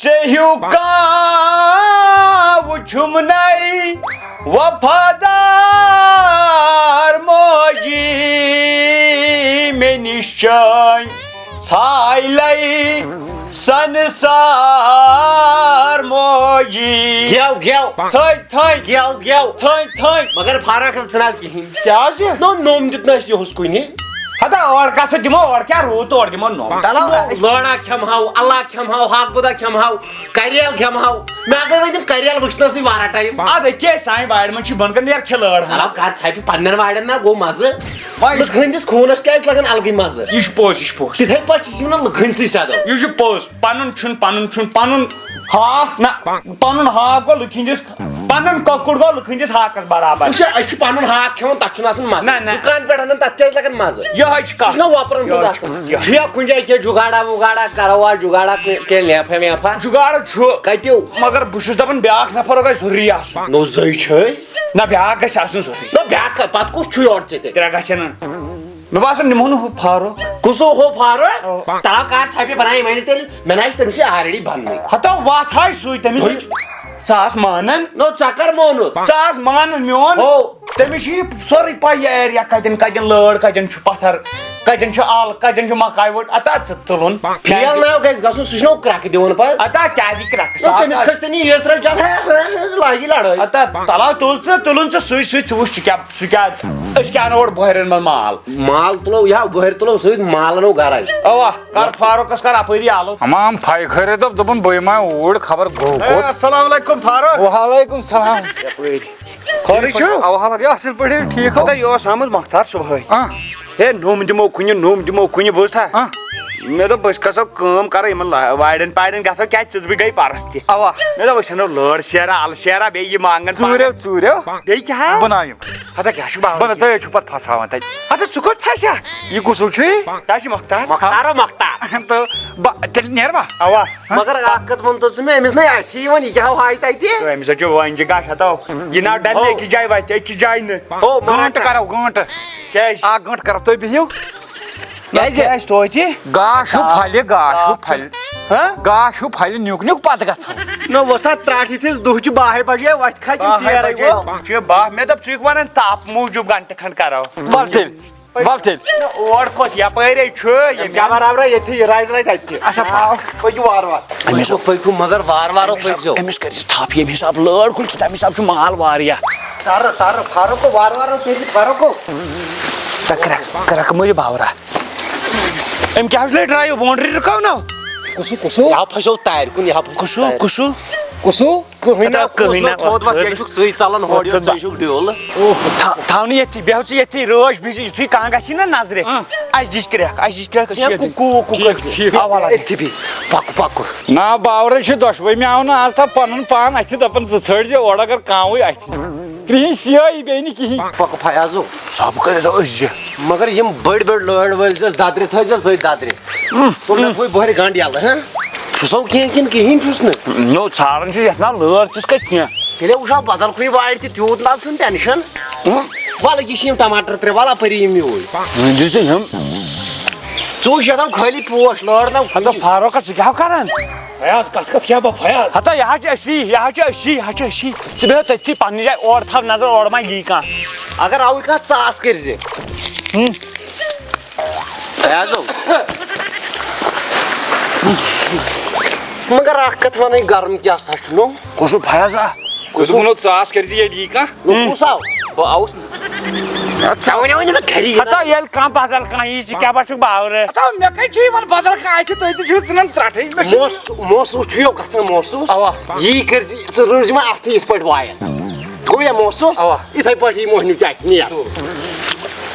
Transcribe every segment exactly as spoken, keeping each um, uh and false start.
ژےٚ ہیوٗ کانٛہہ وُچھُم نَے وفادار موجی، مےٚ نِش چٲنۍ ژھایہِ لَے سنسار موجی۔ گٮ۪و، گٮ۪و۔ تھٔدۍ، تھٔدۍ۔ گٮ۪و، گٮ۪و۔ تھٔدۍ، تھٔدۍ۔ مگر فاروق حظ ژٕناو کِہیٖنۍ۔ کیٛازِ؟ نو، نوٚم دیُت نہٕ اَسہِ یِہُس کُنہِ۔ ہتا اورٕ کَتھ دِمو، اورٕ کیٛاہ روٗد تہٕ اورٕ دِمو نوٚم۔ تَلہٕ۔ لٲڑا کھٮ۪مہٕ ہاو، اللہ کھٮ۪مہٕ ہاو، ہاکھ بُدا کھٮ۪مہٕ ہاو، کریل کھٮ۪مہٕ ہاو۔ مےٚ گٔے وۄنۍ تِم کریل وٕچھنَسٕے واریاہ ٹایم۔ اَدٕ کیٛاہ سانہِ وارِ منٛز چھِ بۄنہٕ کَنہِ نیرٕ کھلٲڑ ہا۔ مطلب کَر ژھَپہِ پنٛنٮ۪ن وارٮ۪ن نا گوٚو مَزٕ۔ وۄنۍ لُکہٕ ہٕنٛدِس خوٗنَس کیٛازِ لَگان الگٕے مَزٕ؟ یہِ چھُ پوٚز، یہِ چھُ پوٚز۔ تِتھَے پٲٹھۍ چھِ یِم نا لُکہٕ ہٕنٛدۍ سۭتۍ سَدو۔ یہِ چھُ پوٚز۔ پَنُن چھُن، پَنُن چھُن، پَنُن ہاکھ نہ، پَنُن ہاکھ گوٚو لُکہٕ ہٕنٛدِس، پَنُن کۄکُر گوٚو لُکہٕ ہٕنٛدِس ہاکَس برابر۔ وٕچھ، أسۍ چھِ پَنُن ہاکھ کھٮ۪وان، تَتھ چھُنہٕ آسان مَزٕ۔ نہ، نہ۔ دُکان پٮ۪ٹھ اَنان، تَتھ کیٛازِ لَگان مَزٕ؟ یِہوٚے چھِ کَتھ۔ سُہ چھُنہ وۄپرَن ہُنٛد یِہوٚے چھُ، آسان۔ یِہوٚے۔ چھُ یا کُنہِ جایہِ کینٛہہ جُگاڑا وُگاڑا کَرو آز، جُگاڑا کینٛہہ لیفا ویفا۔ جُگاڑ چھُ۔ کَتیو؟ مگر بہٕ چھُس دَپان، بیٛاکھ نفر گژھِ ضروٗری آسُن۔ نو، زٔے چھِ أسۍ۔ نہ، بیٛاکھ گژھِ آسُن ضروٗری۔ نہ، بیٛاکھ کَتہِ؟ پَتہٕ کُس چھُ یورٕ ژےٚ تیٚلہِ؟ ترٛےٚ گژھن نہ۔ مےٚ باسان، نِمو نہٕ ہُہ فاروق۔ کُس ہُہ فاروق؟ اَوا۔ تَلہٕ کَر ژھَپہِ بَناوِ وۄنۍ تیٚلہِ۔ مےٚ نہ چھِ تٔمِس یہِ already بَننٕے۔ ہتا وَتھ ہاے سُے تٔمِس۔ ژٕ آس مانان؟ نو، ژےٚ کَر مونُتھ؟ ژٕ آس مانان میون؟ ہو۔ تٔمِس چھِ یہِ سورُے پَے، یہِ area کَتٮ۪ن، کَتٮ۪ن لٲر، کَتٮ۪ن چھُ پَتھر، کَتٮ۪ن چھُ اَل، کَتٮ۪ن چھُ مَکاے وٕٹ۔ اَتا ژٕ تُلُن۔ فیل ناو گژھِ گژھُن، سُہ چھُنہ کرٛٮ۪کہٕ دِوان پَتہٕ۔ اَتا کیٛازِ کرٛٮ۪کہٕ؟ نو، تٔمِس کھٔژ تٔنی یٔژ رَٹھ جان، لاگہِ لڑٲے۔ اَتا تَلاو تُل ژٕ، تُلُن ژٕ سُے، سُے ژٕ وٕچھ، ژٕ کیٛاہ، سُہ کیٛاہ، أسۍ کیٛاہ اَنو اورٕ بۄہرٮ۪ن منٛز مال؟ مال تُلو، یا بۄہرِ تُلو سۭتۍ، مال اَنو گرے۔ اَوا، کر فاروقس کر اَپٲری آلو۔ اَما فاے خٲرے دوٚپ، دوٚپُن بہٕ یِمہٕ ہا اوٗرۍ خبر گوٚو کوٚت۔ السلام علیکم فاروق۔ وعلیکم السلام۔ یَپٲرۍ۔ خٲرٕے چھُو؟ اَوا، اَوا، یہِ اَصٕل پٲٹھۍ، ٹھیٖک ہو؟ ہتا یہِ اوس آمُت مۄختار صُبحٲے۔ آ۔ ہے، نوٚم دِمو کُنہِ، نوٚم دِمو کُنہِ، بوٗزتھا؟ آ۔ مےٚ دوٚپ، أسۍ گژھو کٲم کَرو، یِمَن لا-، وارٮ۪ن پارٮ۪ن گژھو، کیٛازِ ژٕ تہٕ بہٕ گٔے پَرُس تہِ۔ اَوا۔ مےٚ دوٚپ، أسۍ اَنو لٲر شیرا، اَلہٕ شیرا، بیٚیہِ یہِ وانٛگَن ژوٗرِو، پانٛگَن۔ ژوٗرِو۔ بیٚیہِ کیٛاہ ہا؟ بہٕ ناو یِم۔ ہتا کیٛاہ چھُکھ باوان؟ بہٕ نہ، تُہۍ حظ چھُو پَتہٕ پھَساوان تَتہِ۔ ہتا ژٕ کوٚت پھَسیا؟ یہِ کُس ہیوٗ چھُے؟ کیٛاہ چھُ مۄختار؟ مۄختار ہا مۄختار۔ تہٕ بہٕ، تیٚلہِ نیرٕ بہٕ۔ اَوا۔ مگر اکھ کتھ ؤنۍ تو ژٕ مےٚ، أمِس نے اَتھِ یِوان، یہِ کیٛاہ ہاو ہاے تَتہِ؟ تہٕ أمِس حظ چھُ وۄنۍ جہِ گاش ہتو۔ یہِ ناو ڈلہِ ہو۔ أکِس جایہِ وتہِ، أکِس جایہِ نہٕ۔ ہو، مگر گٲنٛٹہٕ کرو، گٲنٛٹہٕ۔ کیٛازِ؟ اکھ گٲنٛٹہٕ کرو، تُہۍ بِہِو۔ کیٛازِ؟ کیٛازِ توتہِ؟ گاش ہیوٗ پھلہِ، گاش ہیوٗ پھلہِ۔ ہاں؟ گاش ہیوٗ پھلہِ نیُک نیُک پتہٕ گژھو۔ نہ، وۄنۍ سا ترٛٹھ یِتھِس دُہچہِ باہہِ بجے وۄتھِ کھتٮ۪ن باہہِ ژیرے بجے گوٚو۔ چھُ باہ، مےٚ دوٚپ ژٕ چھُکھ ونان تاپہٕ موٗجوٗب گنٹہٕ کھنٛڈ کرو۔ ول تیٚلہِ۔ ول تیٚلہِ۔ نہ، اور کوٚت؟ یپٲرۍ ہے چھُ، ییٚمہِ کیٛاہ برابر ییٚتھی یہِ رایڈ رایڈ اَتہِ تہِ۔ اچھا، پاو۔ پٔکِو وارٕ وارٕ۔ أمِس پٔکِو مگر وارٕ وارٕ أمِس پٔکۍزیو۔ أمِس کٔرۍ زِ تھپھ، ییٚمہِ حساب لٲر کُل چھُ، تَمہِ حساب چھُ مال واریاہ۔ تَرٕ، تَرٕ، فاروق گوٚو وارٕ وارٕ، تُہۍ تہِ فاروق گوٚو۔ تہٕ کرٛٮ۪کھ، کرٛٮ۪کھ مہٕ یہِ باورا۔ أمۍ کیٛاہ حظ لٔج ڈرٛایِو؟ باونڈری رُکٲو نا؟ کُسُو، کُسُو؟ یہِ ہا پھسیو تارِ کُن، یہِ ہا پھسیو کُسُو، تارِ۔ کُسُو؟ کُسُو؟ کٕہٕنۍ ہتا نہ، کٕہٕنۍ نہ، تھوٚد وَتھ، ژٕ کیٛازِ چھُکھ ژٕے ژَلان ہورٕ یورٕ، ژٕ ژٕے چھُکھ ڈیوٗلہٕ۔ تھا-، تھاو نہٕ ییٚتھی، بیٚہہ ژٕ ییٚتھی، رٲچھ بِہِزِ، یُتھُے کانٛہہ گژھی نہ نظرِ، اۭں۔ اَسہِ دِچ کرٛٮ۪کھ، اَسہِ دِچ کرٛٮ۪کھ، کینٛہہ شیٹھ کُکوٗ وُکوٗ ٹھیٖک، کٔرۍ زِ۔ ٹھیٖک۔ اَوا لَگہِ۔ أتھی بِہِو۔ پَکُو، پَکُو۔ نا، باورٕے چھِ دۄشوٕے۔ مےٚ آو نہٕ آز تام پَنُن پان اَتھِ، دَپان ژٕ ژھٲنٛڈزِ اورٕ اگر کانٛہہ وٕے اَتھِ۔ کرٛہِنۍ سیٲہی بیٚیہِ نہٕ کِہیٖنۍ۔ پَکُو فیاضو۔ سب کٔرِتھ أسۍ زِ۔ مگر یِم بٔڑۍ بٔڑۍ لٲر وٲلۍ زِ دَدرِ تھٲیزِ زٔدۍ دَدرِ۔ اۭں۔ تُل مےٚ اۭں۔ تھوٚو بۄہرِ گنٛڈ یَلہٕ، ہہ؟ چھُسو کینٛہہ کِنہٕ کِہیٖنۍ چھُس نہٕ؟ نو، ژھانٛڈان چھُس یَتھ نا لٲر تِژھ کَتہِ کینٛہہ۔ تیٚلے وٕچھو بدل کُنہِ وارِ تہِ، تیوٗت نہ چھُنہٕ ٹٮ۪نشَن۔ اۭں۔ وَلہٕ یہِ چھِ یِم ٹماٹر ترٛےٚ، وَلہٕ اَپٲری یِم یوٗرۍ۔ وۄنۍ دِژٕ یِم۔ ژٕ وٕچھ یَتھ آو خٲلی پوش، لٲر نہ ہَتو فاروق، ژٕ کیٛاہ کران؟ فیاض، کَتھ کَتھ کیٛاہ بہٕ فیاض؟ ہَتو یہِ حظ چھِ أسی، یہِ حظ چھِ أسی، یہِ حظ چھِ أسی۔ ژٕ بیٚہہ تٔتھی پنٛنہِ جایہِ، اورٕ تھاو نظر، اورٕ ما یی کانٛہہ۔ اگر آوُے کانٛہہ، ژاس کٔرۍ زِ۔ ہُم۔ فیاضو۔ مگر اکھ کتھ ونے، گرم کیٛاہ سا چھُ نو؟ کُس ہیوٗ فیاض ہا؟ کُس ہیوٗ؟ دوٚپمو ژاس کٔرۍ زِ ییٚلہِ یی کانٛہہ۔ نو کُس آو؟ بہٕ آوُس نہٕ۔ ژےٚ وَنیووُے نہٕ مےٚ گری۔ ہتا ییٚلہِ کانٛہہ بدل کانٛہہ یی، ژٕ کیٛاہ باسکھ باورٕ؟ ہتا مےٚ کتہِ چھُ یِوان بدل کانٛہہ اَتھِ، تُہۍ تہِ چھِو ژھٕنان ترٛٹھٕے۔ مےٚ چھُ محس-، محسوٗس چھُ یو گژھان محسوٗس۔ اوا۔ یی کٔرۍ زِ ژٕ رُز یِمن اَتھٕ یِتھ پٲٹھۍ وایَن۔ گوٚو یا محسوٗس؟ اوا۔ یِتھَے پٲٹھۍ یی موہنیوٗ ژےٚ اَتھِ نیر۔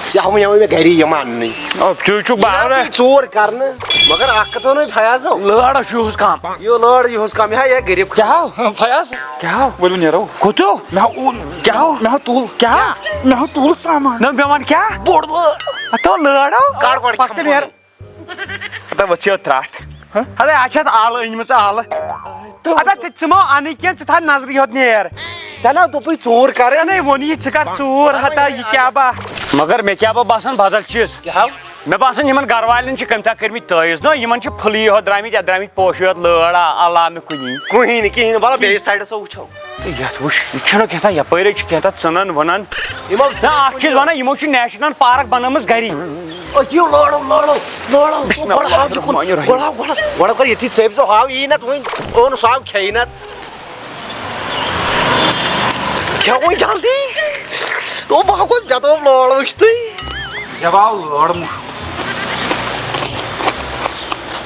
ژےٚ ہا وَنیٛاوُے مےٚ گَری یِم اَننٕے۔ آ، تُہۍ چھُو جِناب، باورٕ۔ یہِ ژوٗر کَرنہٕ۔ مگر اَکھ کَتھ وَنو فیاضو۔ لٲر چھُ یِہُس کَم۔ یہِ لٲر یِہُس کَم، یہِ ہا یہِ غریٖب۔ کیٛاہ ہو؟ فیاض۔ کیٛاہ ہو؟ ؤلِو نیرو۔ کوٚت ہو؟ مےٚ ہا اوٚن۔ کیٛاہ ہو؟ مےٚ ہا تُل۔ کیٛاہ؟ مےٚ ہا تُل سامان۔ نہ، مےٚ وَن کیٛاہ؟ بوٚڑ لٲر۔ اَتھ ہو لٲر ہو۔ کَڑ گۄڈٕ پَکھ تہٕ کھٮ۪مہٕ نیر۔ ہتا ؤژھِو ترٛٹھ۔ ہہ؟ ہتا اَتھ چھِ اَتھ آلہٕ أنۍمٕژ آلہٕ۔ ہتا تہِ ژٕ مہ اَنٕے کینٛہہ، ژٕ تھاو نظرِ یوت نیر۔ ژےٚ نا دوٚپُے ژوٗر کَرٕنۍ؟ ژےٚ نے ووٚن یہِ ژٕ کَر ژوٗر، ہتا یہِ کیٛاہ با؟ مگر مےٚ کیٛاہ با باسان بدل چیٖز۔ کیٛاہ ہو؟ مےٚ باسان، یِمن گرٕ والٮ۪ن چھِ کٔمۍ تام کٔرمٕتۍ تٲویٖز۔ نہ، یِمن چھِ پھُلی یوت درٛامٕتۍ، یتھ درٛامٕتۍ پوشہِ یوت لٲر، آ، علاوٕ نہٕ کُنی۔ کُہٕنۍ نہٕ، کِہیٖنۍ نہٕ۔ وَلہٕ بیٚیِس سایڈَس وٕچھو۔ یتھ وٕچھ، یہِ چھُنہٕ کینٛہہ تام، یپٲرۍ حظ چھِ کینٛہہ تام ژٕنن وٕنن۔ یِمو نہ، اکھ چیٖز ونان، یِمو چھِ نیشنل پارک بنٲومٕژ گری۔ أتی لٲڑو، لٲڑو، لٲڑو۔ بسم اللہ گۄڈٕ ہاو یہِ کُن۔ الرحمن الرحیم۔ گۄڈٕ ہاو، گۄڈٕ ہاو، گۄڈٕ ہاو کر ییٚتھی ژٔپۍ زیو ہاو یی نہ تُہٕنٛدۍ۔ اوٚن سُہ ہاو کھیٚیہِ نہ۔ کھٮ۪وٕنۍ جلدی۔ دوٚپ، بہٕ ہا گوٚژھ، مےٚ دوٚپ، لٲر وٕچھتٕے۔ مےٚ باو لٲر مُشُک۔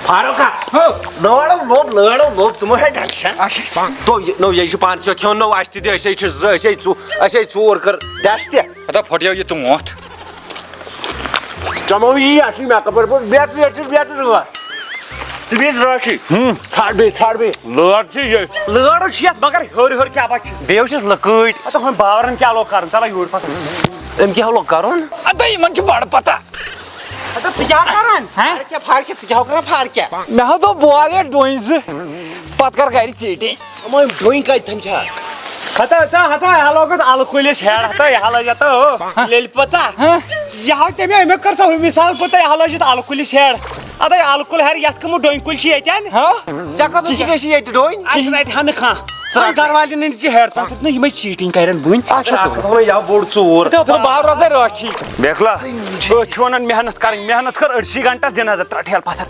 فاروق ہا؟ ہو۔ لٲر لوٚب، لٲر لوٚب، ژٕ مہ ہے ٹٮ۪نشن۔ اچھا۔ تو یہِ، نو، یہِ چھُ پانہٕ سۭتۍ کھیوٚن، نو، اَسہِ تہِ دِ، أسۍ ہے چھِ زٕ، أسۍ ہے ژو-، أسۍ ہے ژور کٔر، دِ اَسہِ تہِ۔ ہتا پھٹیو یہِ تونٛتھ۔ چمو یی، اَسہِ چھُ مےٚ کَپٲرۍ پوٚز، بیٚہہ ژٕ ییٚتہِ چھُس، بیٚہہ ژٕ رٲچھ۔ ژٕ بیٚہہ رٲچھٕے۔ ہُم۔ ژھانٛڈ بیٚیہِ، ژھانٛڈ بیٚیہِ۔ لٲر چھِ ییٚتہِ۔ لٲر چھِ یَتھ، مگر ہیوٚر ہیوٚر کیٛاہ بَچہِ؟ بیٚیہِ وٕچھِس لٔکۭٹۍ۔ ہَتہٕ ہُمَن باورَن کیٛاہ لوٚگ کَرُن؟ ژَلہ یوٗرۍ پَتھ۔ أمۍ کیٛاہ لوٚگ کَرُن؟ اَدٕ یِمَن چھِ بَڑٕ پَتہ۔ ہَتہٕ ژٕ کیٛاہ کَران؟ ہہ؟ فارکہِ، فارکہِ، ژٕ کیٛاہ کَران فارکہِ؟ مےٚ ہا دوٚپ بہٕ والہٕ یَتھ ڈوٗنۍ زٕ، پَتہٕ کَرٕ گَرِ ژیٖٹِنۍ۔ یِمَن ڈوٗنۍ کَتہِ تھَن چھا؟ ہتا، ہتا، ہتا، یہِ ہا لوگُت اَلہٕ کُلِس ہٮ۪ڈ، ہتا، یہِ ہا لٲج ہتا، ہو، ہہ؟ لیٚلہِ پَتہ۔ ہہ؟ یہِ ہا تٔمۍ، أمۍ کٔر سۄ ہُہ مِثال پَتہ، یہِ ہا لٲجِتھ اَلہٕ کُلِس ہٮ۪ڈ۔ ہتا، یہِ اَلہٕ کُل ہٮ۪ر، یَتھ کَمہٕ ڈوٗنۍ کُلۍ چھِ ییٚتٮ۪ن؟ ہہ؟ ژےٚ کَتھ ژٕ کیٛاہ چھِ ییٚتہِ ڈوٗنۍ؟ اَسہِ رَٹہِ ہا نہٕ کانٛہہ۔ ژٕ رَٹھ۔ گَرٕ والٮ۪ن ہٕنٛدۍ چھِ ہٮ۪ڈ تام تُلُتھ نہ، یِمَے چیٖٹِنٛگ کَرن بُنۍ۔ اچھا، تہٕ۔ اَکھ ہَتھ وَنو یَوٕ بوٚڑ ژوٗر۔ تہٕ بہٕ ہا روزے رٲچھی۔ بیکلا، أسۍ چھِ وَنان محنت کَرٕنۍ، محنت کَر أڑسٕے گھنٹَس دِ نظر، ترٛٹھ ٹھیلہٕ پَتھر۔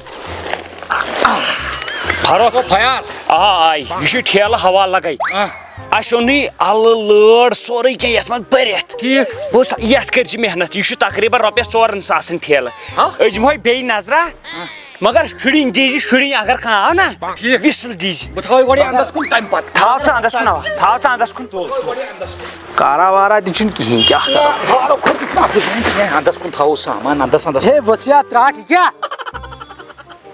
فاروق۔ او فیاض۔ آ، آے۔ یہِ چھُ ٹھیلہٕ ہوا لگے۔ آ۔ اَسہِ اوٚنُے اَلہٕ لٲر سورُے کینٛہہ یَتھ منٛز بٔرِتھ۔ ٹھیٖک۔ بہٕ اوسُس، یَتھ کٔرۍ زِ محنت، یہِ چھُ تقریٖباً رۄپیَس ژورَن ساسَن ٹھیلہٕ۔ ہا؟ أسۍ دِمہوے بیٚیہِ نظرا، ہا۔ مگر شُرِنۍ دیٖزِ، شُرِنۍ اگر کانٛہہ آو نا، ٹھیٖک۔ وِسٕل دیٖزِ۔ بہٕ تھاوَے گۄڈٕ یہِ اَندَس کُن، تَمہِ پَتہٕ۔ تھاو ژٕ اَندَس کُن، اَوا، تھاو ژٕ اَندَس کُن۔ کارا وارا تہِ چھُنہٕ کِہیٖنۍ، کیٛاہ کَرو؟ فاروق، کھوٚت نہٕ اَتھ کُن کینٛہہ، اَندَس کُن تھاوو سامان، اَندَس، اَندَس۔ ہے، ؤژھ یا ترٛٹھ، یہِ کیٛاہ؟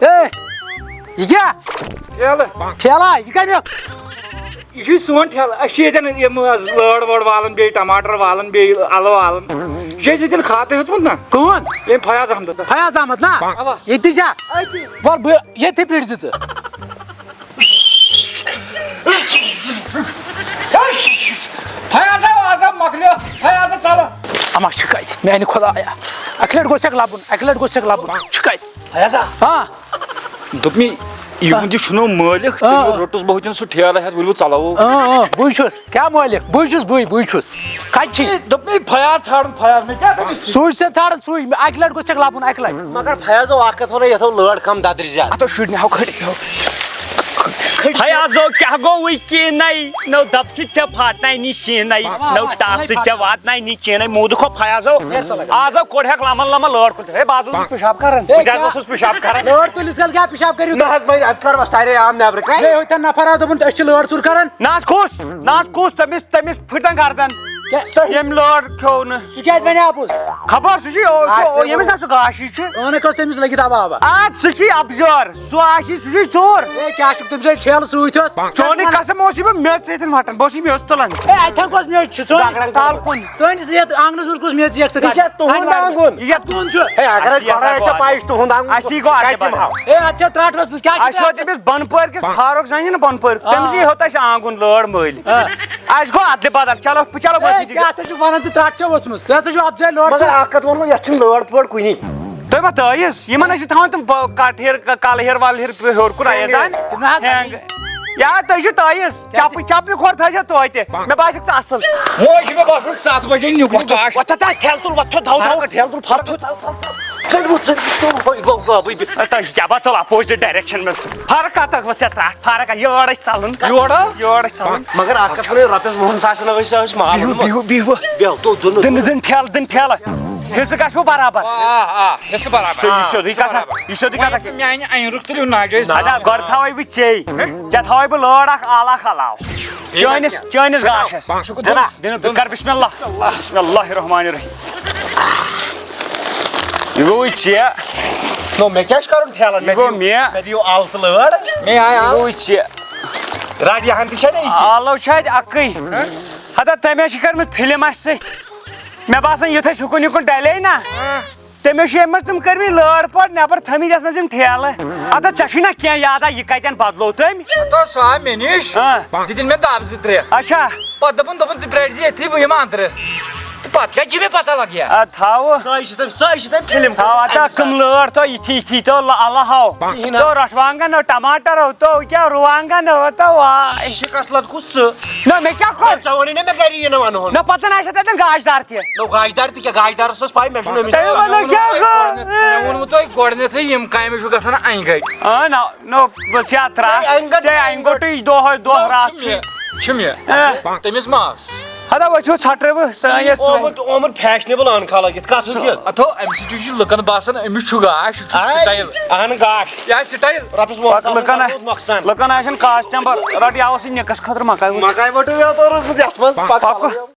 اے، یہِ کیٛاہ؟ ٹھیلہٕ۔ ٹھیلہٕ، یہِ کَمیُک؟ یہِ چھُے سون ٹھیلہٕ۔ أسۍ چھِ ییٚتٮ۪ن یِم حظ لٲر وٲر والان، بیٚیہِ ٹماٹر والان، بیٚیہِ اَلہٕ والان۔ یہِ چھُ اَسہِ ییٚتٮ۪ن کھاتہٕ ہیوٚتمُت نا۔ کٕمَن؟ ییٚمۍ فیاض احمدَن۔ فیاض احمد نا؟ اَوا۔ ییٚتہِ چھا؟ أتی۔ وَل، بہٕ ییٚتھی پھِرِ زِ ژٕ۔ فیاض آو، آز آو مۄکلیو۔ فیاض آو، ژَلو۔ اما چھِ کَتہِ؟ میٛانہِ خۄدایا۔ اَکہِ لَٹہِ گوٚژھ ژےٚ لَبُن، اَکہِ لَٹہِ گوٚژھ ژےٚ لَبُن۔ چھِ کَتہِ؟ فیاض آ۔ ہاں۔ دوٚپ مےٚ، یِہُنٛد یہِ چھُنو مٲلِک، آ۔ تٔمۍ روٚٹُس بہٕ ہوٚتٮ۪ن سُہ ٹھیلہٕ ہٮ۪تھ، ؤلِو ژَلو۔ آ، آ، بٕے چھُس۔ کیٛاہ مٲلِک؟ بٕے چھُس، بٕے، بٕے چھُس۔ کَتہِ چھِ؟ ہے، دوٚپ مےٚ، فیاض ژھانٛڈُن، فیاض، مےٚ کیٛاہ دٔلیٖل؟ سُے ژےٚ ژھانٛڈُن، سُے۔ مےٚ اَکہِ لَٹہِ گوٚژھ ژےٚ لَبُن، اَکہِ لَٹہِ۔ مگر فیاضو اَکھ کَتھ وَنو، یَتھ ہو لٲر کَم دَدرِ زیادٕ۔ اَتھ ہو شُرۍ نہِ ہو کھٔڑِتھ، ہو۔ فیاضو کیٛاہ گوٚو وٕنۍ کِنَے؟ نو دَب سۭتۍ ژےٚ پھاٹناے نی شیٖنَے، نو ٹاس سۭتۍ ژےٚ واتناے نی کِنَے۔ موٗدٕ کھو فیاضو۔ آز ہو کوٚڑ ہٮ۪کھ لَمَن لَمَن لٲر کُن۔ ہے، بہٕ حظ اوسُس پِشاب کَران۔ بہٕ تہِ حظ اوسُس پِشاب کَران۔ لٲر تُلِتھ ژَل کیٛاہ پِشاب کٔرِو نہ تُہۍ؟ حظ، وۄنۍ اَتہِ کَروا سارے عام نٮ۪برٕ کَنہِ۔ ہے، ہوٚتٮ۪ن نفر حظ دوٚپُن، أسۍ چھِ لٲر ژوٗر کَران۔ نہ حظ کُس؟ نہ حظ کُس؟ تٔمِس، تٔمِس پھٕٹن گردن۔ کیٛاہ؟ ییٚمۍ لٲر کھیوٚو نہٕ۔ سُہ کیٛازِ وَنہِ اَپُز؟ خبر، سُہ چھُ، او، سُہ، آسہِ او، نہٕ ییٚمِس ووٚن۔ نہ سُہ گاشی چھُ۔ اَہنہٕ کٔژ تٔمِس لٔگِتھ اَبہٕ آبہٕ۔ اَدٕ سُہ چھُے اَپزٲر، سُہ آسی، سُہ چھُے ژوٗر۔ ہے، کیٛاہ چھُکھ تٔمِس ہے ٹھیلہٕ سۭتۍ اوس؟ چونُے قسم اوس یہِ بہٕ میٚژ سۭتۍ وَٹان، بہٕ اوسُے میٚژ تُلان۔ ہے، اَتہِ ہا کۄس میٚژ چھِ؟ سٲنۍ، گگرن تال کُن۔ سٲنِس یَتھ آنٛگنَس منٛز کۄس میٚژ یَکھ ژٕ یہِ چھا کَڑان؟ تُہُنٛد آنٛگُن؟ یہِ کَتھ تُہُنٛد چھُ؟ ہے، اگر اَسہِ اَسہِ گۄڈٕ آسہِ ہا پَے، یہِ چھُ تُہُنٛد آنٛگُن، اَسہِ یی گوٚو اَتہِ کَتہِ دِمہٕ ہاو؟ ہے، اَتھ چھا ترٛٹھ ؤژھمٕژ، کیٛاہ چھُ اَسہِ ترٛٹھ؟ ووت أمِس بۄنہٕ پٲرۍ کِس فاروق زَنہِ نہٕ بۄنہٕ پٲرۍ، آ۔ تٔمِسٕے ہیوٚت اَسہِ آنٛگُن لٲر مٔلۍ۔ آ۔ اَسہِ گوٚو اَدلہِ بدل، چلو، چلو، ہے، بٔژھِو۔ کیٛاہ سا چھُکھ وَنان ژٕ، ترٛٹھ چھا ؤژھمٕژ؟ ژےٚ ہسا چھُ اَپزٲرۍ لٲر مگر ژٕ۔ اَکھ کَتھ ووٚنمو، یَتھ چھُنہٕ لٲر پٲر کُنی۔ تُہۍ ما تٲیِس؟ یِمَن حظ چھِ تھاوان تِم ب-، کَٹھ ہیٚر، ک-، کَلہٕ ہیٚر وَلہٕ ہیٚر ہیوٚر کُن، آیَس زَن۔ تِم نہ حظ ہینٛگ۔ یا تُہۍ چھِو تٲیِس، کیٛازِ؟ چَپہٕ، چَپنہِ کھۄر تھٲیزیو توتہِ۔ مےٚ باسیٚکھ ژٕ اَصٕل۔ وۄنۍ چھُ مےٚ باسان سَتھ بَجے نیُک وۄتھ، گاش۔ وۄتھ، وۄتھ، ٹھیلہٕ تُل، وۄتھ، تھو، تھو، تھو۔ ٹھیلہٕ تُل، پھَل تھو۔ ژٔلۍ وۄتھ، ژٔلۍ وۄتھ، ژٔلۍ وۄتھ، گوٚو، گوٚو، گوٚو، بہٕ، بہٕ۔ تۄہہِ چھِ کیٛاہ باسان اَپوزِٹ ڈایریکشن منٛز؟ فرق کَتھ اَکھ وَسیا ترٛٹھ؟ فرق ہا، یور ٲسۍ ژَلُن۔ یورٕ؟ یور ٲسۍ ژَلُن۔ مگر اَکھ کَتھ وَنو، رۄپیَس وُہَن ساسَن ہَے چھِ أسۍ مال بِہِو، اوٚنمُت۔ بِہِو، بِہِو۔ بیٚہو، تو دُنہٕ۔ دِنہٕ، دِنہٕ ٹھیلہٕ، دِنہٕ ٹھیلہٕ۔ حِصہٕ گژھِ وۄنۍ برابر۔ آ، آ، حِصہٕ برابر۔ سُہ، یہِ چھُ سیوٚدُے کَتھا، یہِ چھُ سیوٚدُے کَتھا۔ میٛانہِ اَنہِ رُکھ تُلِو ناجٲیِز۔ اَدا، گۄڈٕ تھاوَے بہٕ ژے۔ ژےٚ تھاوَے بہٕ لٲر اَکھ اَلہٕ اَکھ علاوٕ۔ چٲنِس، چٲنِس گاشَس۔ دِنہٕ، دِنہٕ، بہٕ کَرٕ بسم اللہ۔ بسم اللہ الرحمن الرحیم۔ یہِ گوٚوُے ژےٚ۔ نو، مےٚ کیٛاہ چھُ کَرُن ٹھیلَن؟ یہِ مےٚ گوٚو دِیِو، مےٚ۔ مےٚ دِیِو اَلہٕ تہٕ لٲر۔ مےٚ آے مےٚ اَلہٕ۔ گوٚوُے ژےٚ۔ راڈی ہَن تہِ چھےٚ نا یہِ کہِ؟ آلو چھِ اَتہِ اَکٕے۔ ہتا، تٔمۍ حظ چھِ کٔرمٕژ فِلم اَسہِ سۭتۍ۔ مےٚ باسان، یُتھ اَسہِ ہُکُن یُکُن ڈَلے نا، تٔمۍ حظ چھِ اَمہِ منٛز تِم کٔرمٕتۍ لٲر پٲٹھۍ نٮ۪بر تھٲمٕتۍ یَتھ منٛز یِم ٹھیلہٕ۔ ہتا، ژےٚ چھُے نا کینٛہہ یاد، آ، یہِ کَتٮ۪ن بدلوو تٔمۍ؟ ہتا، سُہ آو مےٚ نِش۔ ہاں۔ دِتِن مےٚ دَب زٕ ترٛےٚ۔ اچھا۔ پَتہٕ دوٚپُن، دوٚپُن، "ژٕ پرٛٲرۍ زِ ییٚتھی، بہٕ یِمہٕ اَنٛدرٕ۔" تہٕ پتہٕ کتہِ چھِ مےٚ پتہ لگہِ؟ اَدٕ تھاو۔ سۄے چھِ تَمہِ، سۄے چھِ تَمہِ فِلم تھاو، اَدٕ کَمہِ کٕم ساتہٕ؟ لٲر تو یِتھی یِتھی تو لہ-، الہ ہاو۔ کِہیٖنۍ نہ۔ تو رٹھوانگن ہو، ٹماٹر ہو، تو کیٛاہ رُوانگن ہو، تو واے۔ شِکس لد کُس ژٕ؟ نہ، مےٚ کیٛاہ کوٚر؟ ژےٚ ووٚنُے نہ مےٚ گرِ یی نہ ونہون۔ نہ، پتہٕ نہ آسہِ تَتٮ۪ن گاش دار تہِ۔ نہ، گاش دار تہِ کیٛاہ؟ گاش دارس ٲس پَے، مےٚ چھُ نہٕ أمِس تٔمۍ ووٚن نہ کیٛاہ گوٚو؟ مےٚ ووٚنمُت تۄہہِ گۄڈٕنیتھٕے، یِم کامہِ چھُ گژھان انہِ گٔٹۍ۔ آ، نہ، نہ، بہٕ چھِ اَتھ ترٛٹھ۔ ژےٚ انہِ گٔٹۍ، ژےٚ انہِ گٔٹٕے دۄہے دۄہ نہ، راتھ چھُ چھُ۔ مےٚ، چھُ مےٚ۔ اے۔ تٔمِس ماس۔ ہتا وۄنۍ چھُ ژھٹرے بہٕ سٲنِس۔ آمُت، آمُت فیشنیبل انکھا لٲگِتھ۔ کَتھ ہُنٛد کیُتھ؟ اتھو، امہِ سۭتۍ چھُ لُکن باسان أمِس چھُ گاش، چھُ آے، style۔ اہن گاش۔ یہِ آسہِ style۔ رۄپیس وۄنۍ پکھ لُکن، لُکن آسن کاسٹمر، رٹ یہِ اوس یہِ نِکس خٲطرٕ مکاے وۄٹ۔ مکاے وۄٹٕے یوت روٗزمٕژ یتھ منٛز۔ پکھ۔ پکھ۔